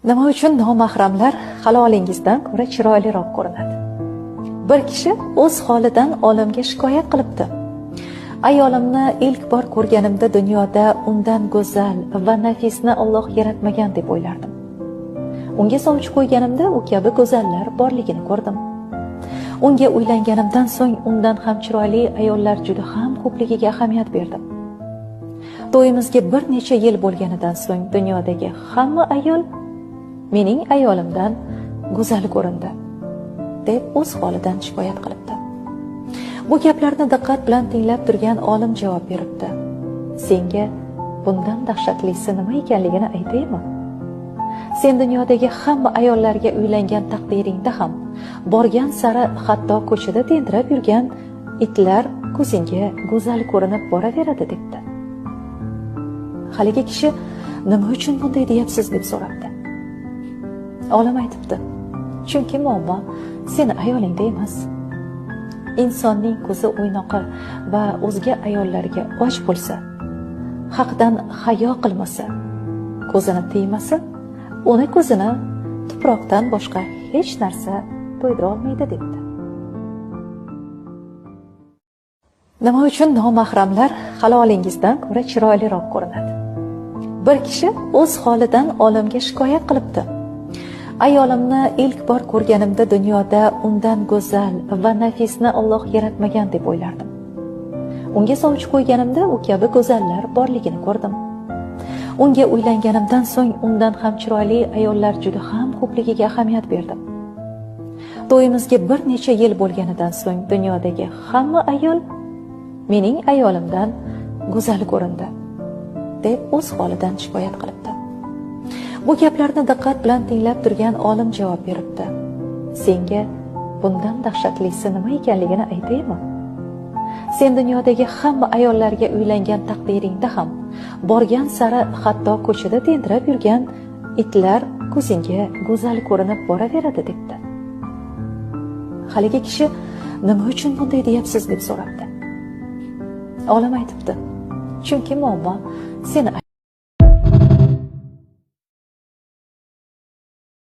Nima uchun nomahramlar halolingizdan ko'ra chiroyliroq ko'rinadi? Bir kishi o'z holidan olimga shikoyat qilibdi. Ayolimni ilk bor ko'rganimda dunyoda undan go'zal va nafisni Alloh yaratmagan deb o'ylardim. Unga sovchi qo'yganimda u kabi go'zallar borligini ko'rdim. Unga uylanganimdan so'ng undan ham chiroyli ayollar juda ham ko'pligiga ahamiyat berdim. To'yimizga bir necha yil bo'lganidan so'ng dunyodagi hamma ayol mening ayolimdan go'zal ko'rindi, deb o'z holidan shikoyat qilibdi. Bu gaplarni diqqat bilan tinglab turgan olim javob beribdi. Senga bundan dahshatlisi nima ekanligini aytaymi? Sen dunyodagi hamma ayollarga uylangan taqdiringda ham borgan sari hatto ko'chada tentirab yurgan itlar ko'zingga go'zal ko'rinib boraveradi, debdi. Haligi kishi nima uchun bunday deyapsiz deb so'rabdi. Olim aytibdi: chunki muammo seni ayolingda emas. Insonning ko'zi o'ynoqi va o'zga ayollarga och bo'lsa, haqdan hayo qilmasa, ko'zini tiymasa, uni ko'zini tuproqdan boshqa hech narsa to'ydira olmaydi, debdi. Nima uchun nomahramlar halolingizdan ko'ra chiroyliroq ko'rinadi? Bir kishi o'z holidan olimga shikoyat qilibdi. Ayolimni ilk bor ko'rganimda dunyoda undan go'zal va nafisni Alloh yaratmagan deb o'ylardim. Unga sovchi qo'yganimda u kabi go'zallar borligini ko'rdim. Unga uylanganimdan so'ng undan ham chiroyli ayollar juda ham ko'pligiga ahamiyat berdim. To'yimizga bir necha yil bo'lganidan so'ng dunyodagi hamma ayol mening ayolimdan go'zal ko'rindi, deb o'z holidan shikoyat qilibdi. Bu gaplarni diqqat bilan tinglab turgan olim javob beribdi. Senga bundan dahshatlisi nima ekanligini aytaymi? Sen dunyodagi hamma ayollarga uylangan taqdiringda ham borgan sari hatto ko'chada tentirab yurgan itlar ko'zingga go'zal ko'rinib boraveradi, debdi. Haligi kishi nima uchun bunday deyapsiz deb so'rabdi. Olim aytibdi: chunki muammo seni